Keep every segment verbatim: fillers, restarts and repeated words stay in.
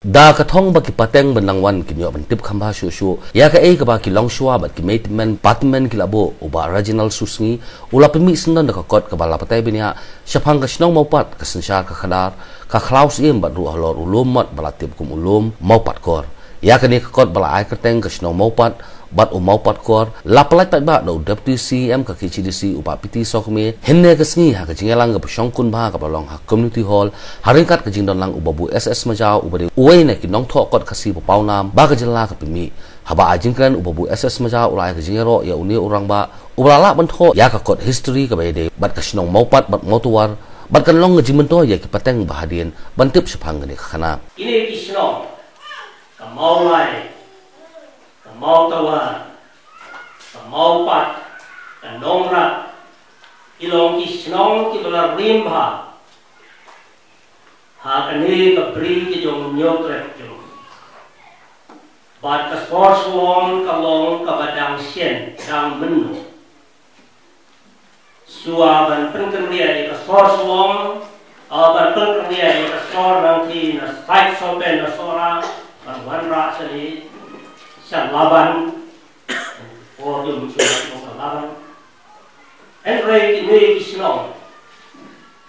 Da ka thong ba ki pateng ban nang wan kin ïoh ban tip kham bha shuh shuh ïa kaei kaba ki longshuwa bad ki mei tymmen ba tymmen ki la buh, u Bah Reginald Susngi u la pynmih syndon da ka kot kaba la batai bniah shaphang ka shnong Mawpat, ka synshar ka khadar, ka khlaw syiem bad ruh halor u lum mot ba la tip kum u lum Mawpat Kor. Ïa kane ka kot ba la ai kyrteng ka shnong Mawpat bad u Mawpat Kor la pyllait paidbah da u Deputy C E M ka K H A D C u Bah P T Sawkmie hynne ka sngi ha ka jingïalang kaba shongkun bha kaba la long ha Community Hall, ha ryngkat ka jingdon lang u Babu S S Majaw uba dei uwei na ki nongthoh kot Khasi ba pawnam ba ka jylla ka pynmih. Haba ai jingkren, u Babu S S Majaw u la ai ka jingïaroh ïa une u rangbah uba la lah ban thoh ïa ka kot history kaba ïadei bad ka shnong Mawpat bad Mawtawar bad kan long ka jingmyntoi ïa ki pateng ba hadien ban tip shaphang kane ka khynnah. Kine ki shnong, ka Mawlai, ka Mawtawar, ka Mawpat, ka Nongrah, ki long ki shnong kiba la rim bha ha kane ka bri ka jong u Hynñiewtrep jong ngi. Bad ka sor Shillong ka long kaba dang shen, dang mynno. Shuwa ban pynkynriah ïa ka sor Shillong, ah, ban pynkynriah ïa ka sor Nangtei na sait Sohpen na Sohra, ban wanrah shane sha Laban, por jong u shuwa jong ka Laban. Hynrei kine ki shnong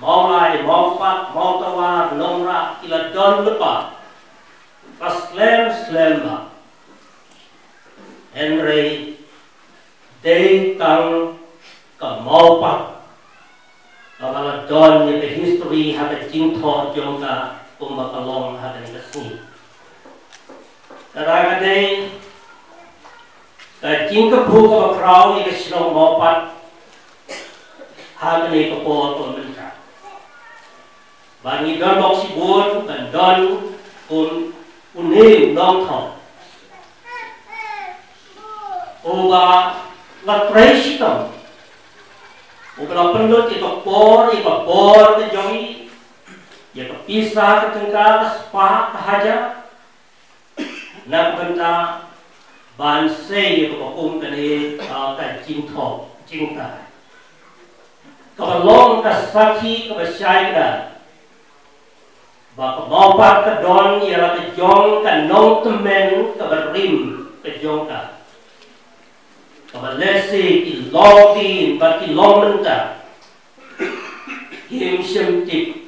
Mawlai, Mawpat, Mawtawar, Nongrah ki la don lypa ba slem slem bha. Hynrei dei tang ka Mawpat kaba la don ïa ka history ha ka jingthoh jong ka kumba ka long ha kane ka sngi. Ka dei ka dei ka jingkyrkhu kaba khraw ïa ka shnong Mawpat ha kane ka por kaba mynta. Ba ngi don bok shibun ban don kum une u nongthoh uba la trei shitom, uba la pynlut ïa ka por, ïa ka bor ka jong ngi, ïa ka pisa ka tyngka, ka spah ka hajar, na ka bynta ban sei ïa kaba kum kane, ah, ka jingthoh jingtharai. Kaba long ka sakhi kaba shai kdar ba ka Mawpat ka don ïa la ka jong ka nongtymmen kaba rim ka jong ka. Kaba lehse ki longdien bad ki longmynta kim shym tip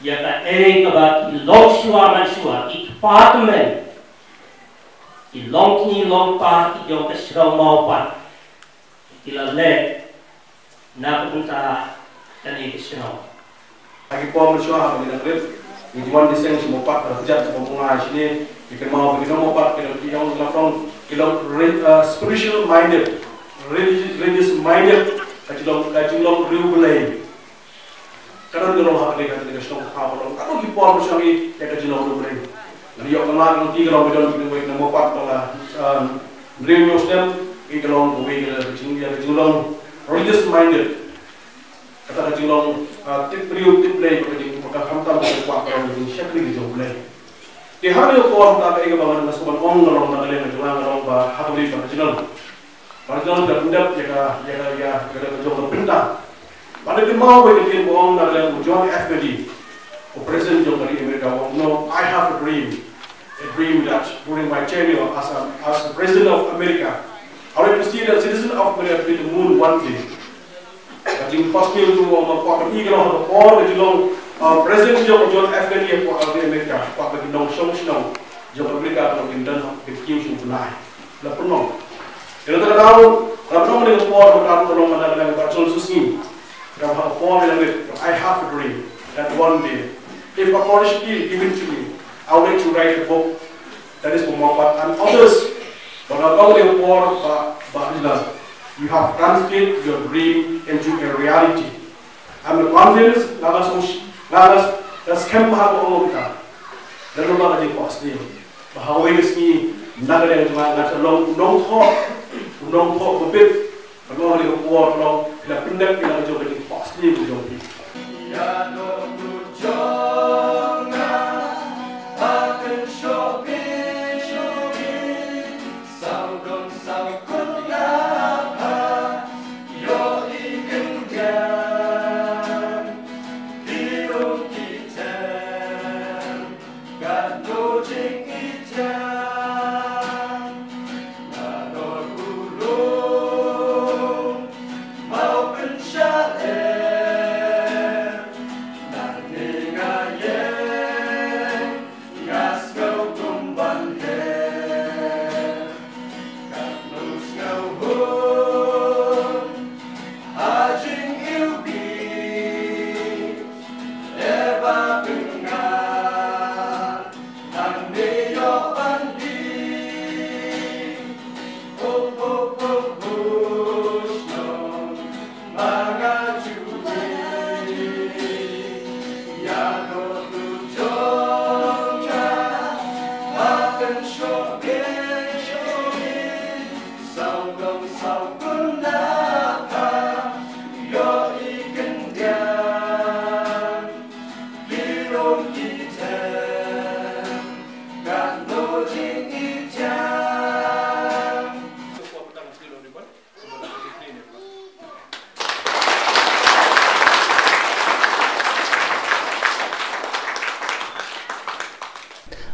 ïa kaei kaba ki longshuwa manshuwa, ki kpa tymmen, ki longkñi longkpa ki jong ka shnong Mawpat ki la leh na ka bynta kane ka shnong. Ha ki por mynshuwa haba ngi dang rit, ngi ju wan bseiñ sha Mawpat, haba jat sha Mawpat shane, ngi kynmaw ba ki nong Mawpat ki long, ki long, ki long, uh, spiritual minded, religious, religious minded, ka jinglong, ka jinglong riewblei. Ka don ka long ha kane ka, kane ka shnong ha ka long. Ka don ki por mynshuwa ngi ïa ka jinglong riewblei. Ngi ïoh ka la ngi, ki ka long, ki don kiwei na Mawpat ba la, um, hynriew hynñiew snem, ki ka long kawei ka jing, ïa ka jinglong religious minded. Kata ka jinglong, ah, tip briew tip Blei, ka jing, ka khamtam ka kwah ka long jingshakri ka jong U Blei. Te ha kane ka por, kata kaei kaba ngan sngewbha ban ong ka long, na ka liang ka jong nga ka long ba ha ka Blei ba ka jinglong. Ba ka jinglong ka pyndep ïa ka, ïa ka, ïa ka, ïa ka jong ka bynta. Ba ka kynmaw ba ka ktien ba ong na ka liang u John F Kennedy, u President jong ka ri America, u ong, "No, I have a dream. A dream that during my tenure as a, as the President of America, I would like to see the citizen of America to the moon one day." Ka jingphohsniew jong u, ma kwah ban ïohi ka long ha ka por ka jinglong, ah, President jong u John F Kennedy hapoh ka ri America, kwah ba ki nongshong shnong jong America ka long kin don ha ka kiew sha u bnai. La pynlong. Ïa kata ka daw, la pynlong ha ka por ka daw ka long, ka long ka Bah John Susngi. Ka long ha ka por ka long, "I have a dream that one day, if opportunity given to me, I would like to write a book." That is for Mawpat and others. Ba nga ong ïa ka por ba, ba ila, you have translated your dream into a reality. I'm confident nga la sngewsih, nga la, la skhem ba ha ka ong ka. Lano ba ka jingphohsniew ba ha kawei ka sngi na ka liang jong nga, nga sa long u nongthoh, u nongthoh ba bit. Ba nga ong ïa ka por ka long, phi la pyndep ïa la ka jong ka jingphohsniew ka jong phi.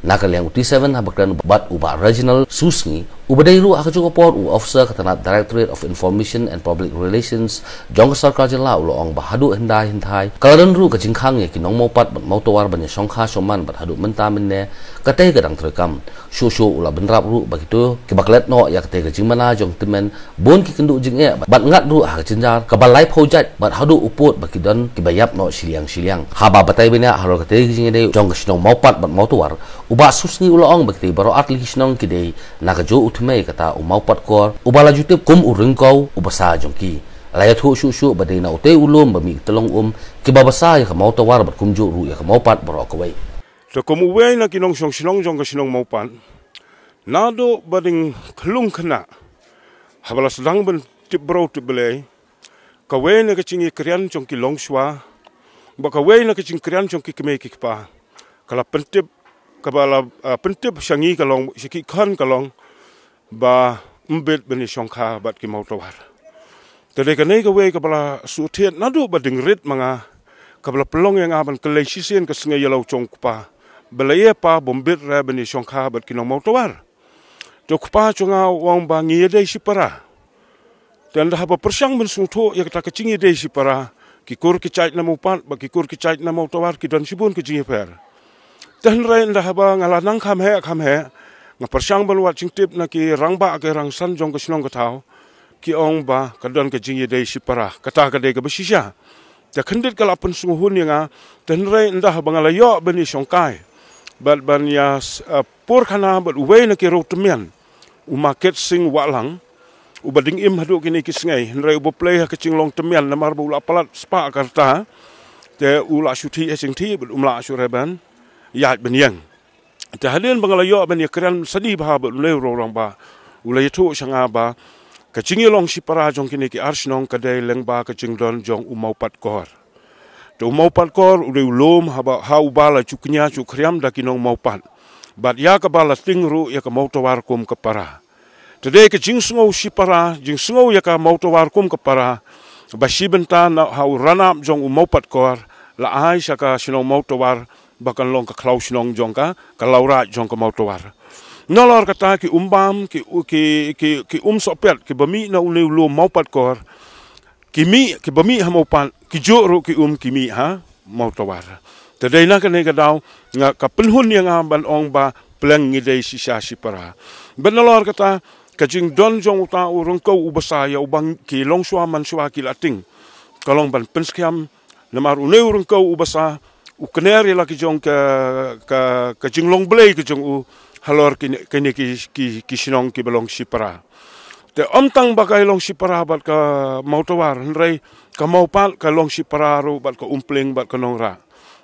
Na ka liang u T seven haba kren bad u Bah Reginald Susngi, uba dei ruh ha kajuh ka por u officer ka tnat Directorate of Information and Public Relations jong ka sorkar jylla, u la ong ba haduh hyndai hynthai ka la don ruh ka jingkhang ïa ki nong Mawpat bad Mawtawar ban ïa shongkha shongman, bad haduh mynta mynne katei ka dang treikam. Shuh shuh u la bynrap ruh ba kito kiba klet noh ïa katei ka jingmana jong tymmen, bun ki kynduh jingeh bad ngat ruh ha ka jynjar kaba laiphew jait bad haduh u pud ba ki don kiba ïap noh shiliang shiliang. Haba batai bniah halor katei ka jingïadei jong ka shnong Mawpat bad Mawtawar, u Bah Susngi u la ong ba kitei baroh artylli ki shnong ki dei na kajuh u thymmei, kata u Mawpat Kor uba la ju tip kum u Ryngkew u basa jong ki. La ïathuh shuh shuh ba dei na utei u lum ba mih ki tyllong um kiba basa ïa ka Mawtawar bad kumjuh ruh ïa ka Mawpat baroh kawei. Te kum uwei na ki nongshong shnong jong ka shnong Mawpat, naduh ba dang khlung khynnah, haba la sdang ban tip briew tip Blei, kawei na ka jingïakren jong ki longshuwa bad kawei na ka jingkren jong ki kmie ki kpa, ka la pyntip, kaba la, ah, pyntip sha ngi ka long, sha ki khun ka long ba ym bit ban ïa shongkha bad ki Mawtawar. Te dei kane kawei kaba la shu thied naduh ba dang rit ma nga, kaba la pynlong ïa nga ban kylli shisien ka sngi ïa la u jong u kpa, ba la ïa pa bym bit re ban ïa shongkha bad ki nong Mawtawar. Te u kpa jong nga u ong ba ngi ïadei shipara. Te ynda haba pyrshang ban sngewthuh ïa kata ka jingïadei shipara, ki kur ki jait na Mawpat bad ki kur ki jait na Mawtawar ki don shibun ka jingïapher. Te hynrei ynda haba nga la nang kham heh kham heh, nga pyrshang ban wad jingtip na ki rangbah ki rangsan jong ka shnong ka thaw, ki ong ba ka don ka jingïadei shipara, kata ka dei kaba shisha. Te khyndiat ka la pynsngewhun ïa nga, te hynrei ynda haba nga la ïoh ban ïa shongkai bad ban ïa, eh, pur khana bad uwei na ki riew tymmen, u Ma Ketsing Wahlang, uba dang im haduh kine ki sngi, hynrei uba plie ha ka jinglong tymmen namar ba u la palat spah ka rta, te u la shu thiah jingthiah bad um lah shuh re ban ïaid ban ïeng. Te hadien ba nga la ïoh ban ïakren sani bha bad une u rangbah, u la ïathuh sha nga ba ka jingïalong shipara jong kine ki ar shnong ka dei lyngba ka jingdon jong u Mawpat Kor. Te u Mawpat Kor u dei u lum haba, ha uba la ju kñia ju khriam da ki nong Mawpat, bad ïa kaba la tieng ruh ïa ka Mawtawar kum ka para. Te dei ka jingsngew shipara, jingsngew ïa ka Mawtawar kum ka para, ba shi bynta na ha u ranab jong u Mawpat Kor, la ai sha ka shnong Mawtawar ba kan long ka khlaw shnong jong ka, ka lawraij jong ka Mawtawar. Nalor kata ki um bam, ki u-, ki, ki, ki um sohpet kiba mih na une u lum Mawpat Kor, ki mih, kiba mih ha Mawpat, ki juh ruh ki um ki mih ha Mawtawar. Te dei na kane ka daw, nga ka pynhun ïa nga ban ong ba pleng ngi dei shisha shipara. Bad nalor kata, ka jingdon jong uta u Ryngkew u basa ïa uba ki longshuwa manshuwa ki la tieng, ka long ban pynskhem, namar une u Ryngkew u basa u kner ïa la ki jong ka, ka, ka jinglong Blei ka jong u halor kine, kine ki, ki, ki shnong kiba long shipara. Te ym tang ba ka long shipara bad ka Mawtawar, hynrei ka Mawpat ka long shipara ruh bad ka Umplieng bad ka Nongrah.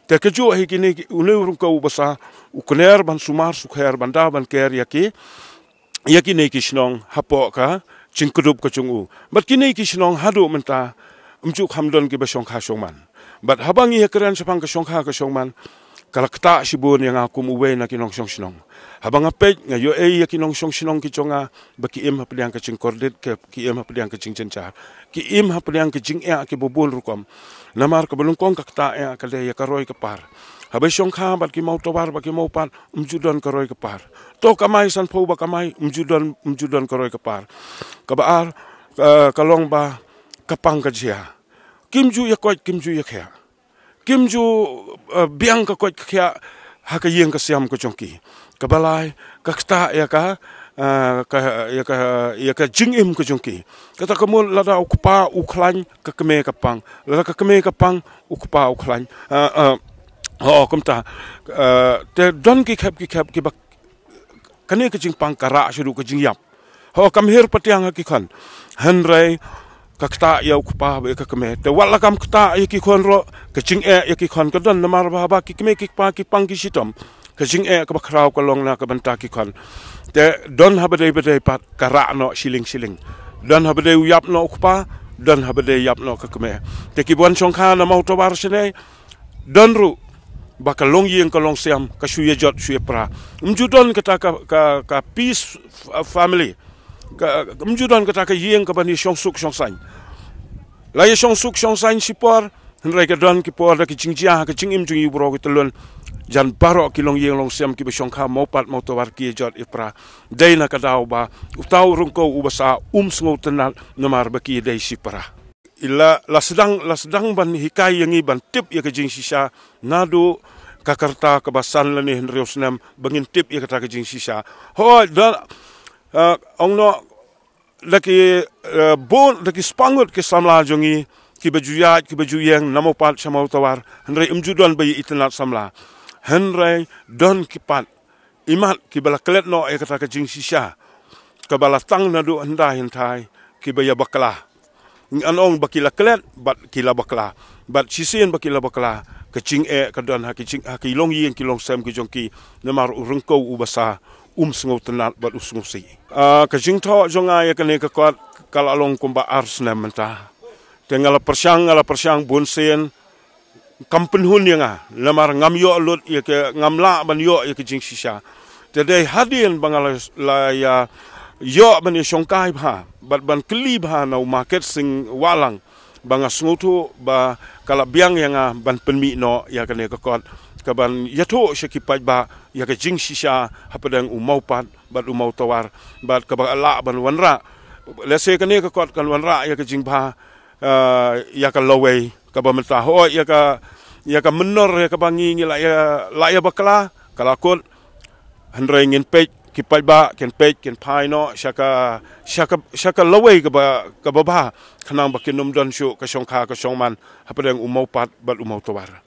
Te kajuh hi kine ki, une u Ryngkew u basa u kner ban sumar sukher ban da ban ker ïa ki, ïa kine ki shnong hapoh ka jingkdup ka jong u. Bad kine ki shnong haduh mynta ym ju kham don kiba shongkha shongman. Bad haba ngi ïakren shaphang ka shongkha ka shongman, ka la ktah shibun ïa nga kum uwei na ki nongshong shnong. Haba nga peit nga ïohi ïa ki nongshong shnong ki jong nga ba ki im hapdeng ka jingkordit, ki, ki im hapdeng ka jingjynjar, ki im hapdeng ka jingeh kiba bun rukom. Namar kaba nyngkong ka ktah eh ka dei ïa ka roi ka par. Haba shongkha bad ki mawtawar bad ki mawpat, ym ju don ka roi ka par. To kamai sanphew ba kamai, ym ju don, ym ju don ka roi ka par. Kaba ar, eh, ka long ba ka pang ka jia. Kim ju ïa koit, kim ju ïa khiah. Kim ju, eh, biang ka koit ka khiah ha ka ïing ka siam ka jong ki. Kaba lai, ka ktah ïa ka, eh, ka, ïa ka, ïa ka jingim ka jong ki. Kata ka mut lada u kpa u khlaiñ, ka kmie ka pang. Lada ka kmie ka pang, u kpa u khlaiñ. Eh, eh, ho, kumta. Eh, te don ki khep ki khep kiba kane ka jingpang ka rah shaduh ka jingïap. Ho, kam her patiang ha ki khon. Hynrei ka ktah ïa u kpa bad ïa ka kmie. Te wat la kam ktah ïa ki khon ruh, ka jingeh ïa ki khon ka don, namar ba haba ki kmie ki kpa ki pang ki shitom, ka jingeh kaba khraw ka long na ka bynta ki khon. Te don haba dei ba dei pat ka rah noh shilliang shilliang. Don haba dei u ïap noh u kpa, don haba dei ïap noh ka kmie. Te kiba wan shongkha na mawtawar shane, don ruh ba ka longïing ka longsiam ka shu ïa jot shu ïa pra. Ym ju don kata ka, ka, ka peace f-, family. Ka, ym ju don kata ka ïing kaban ïa shongsuk shongsaiñ. La ïa shongsuk shongsaiñ shipor, hynrei ka don ki por da ki jingjia ha ka jingim jong u briew ki tyllup. Jan baroh ki longïing longsiam kiba shongkha mawpat mawtawar ki ïa jot ïa pra. Dei na ka daw ba uta u ryngkew uba sah um sngewtynnat namar ba ki dei shipra. La, la sdang, la sdang ban hikai ïa ngi ban tip ïa ka jingshisha naduh ka rta kaba san lane hynriew snem ba ngin tip ïa kata ka jingshisha. Hooid, da, eh, ong noh, da ki, eh, bun, da ki spah ngut ki samla jong ngi kiba ju ïaid, kiba ju ïeng na mawpat sha mawtawar, hynrei ym ju don ba ïa itynnad samla. Hynrei don ki pat imat kiba la klet noh ïa kata ka jingshisha kaba la tang naduh hyndai hynthai, kiba ïa bakla. Ngan ong ba ki la klet bad ki la bakla. Bad shisien ba ki la bakla, ka jingeh ka don ha ki jing, ha ki longïing ki longsem ki jong ki, namar u ryngkew uba sah um sngewtynnat bad u sngewsih. Ah, ka jingthoh jong nga ïa kane ka kot ka la long kumba ar snem mynta. Te nga la pyrshang, nga la pyrshang bun sien, kam pynhun ïa nga, namar ngam ïoh lut ïa ka, ngam lah ban ïoh ïa ka jingshisha. Te dei hadien ba nga la, la ïa ïoh ban ïa shongkai bha bad ban kylli bha na u Market Sing Wahlang, ba nga sngewthuh ba ka la biang ïa nga ban pynmih noh ïa kane ka kot, kaban ïathuh sha ki paidbah ïa ka jingshisha hapdeng u mawpat bad u mawtawar, bad kaba lah ban wanrah. Lehse kane ka kot kan wanrah ïa ka jingbha, eh, ïa ka lawei kaba mynta. Hooid, ïa ka, ïa ka mynnor ïa kaba ngi, ngi la ïa, la ïa bakla, ka la kut. Hynrei ngin peit, ki paidbah kin peit, kin phai noh sha ka, sha ka, sha ka lawei kaba, kaba bha, khnang ba kin ym don shuh ka shongkha ka shongman hapdeng u mawpat bad u mawtawar.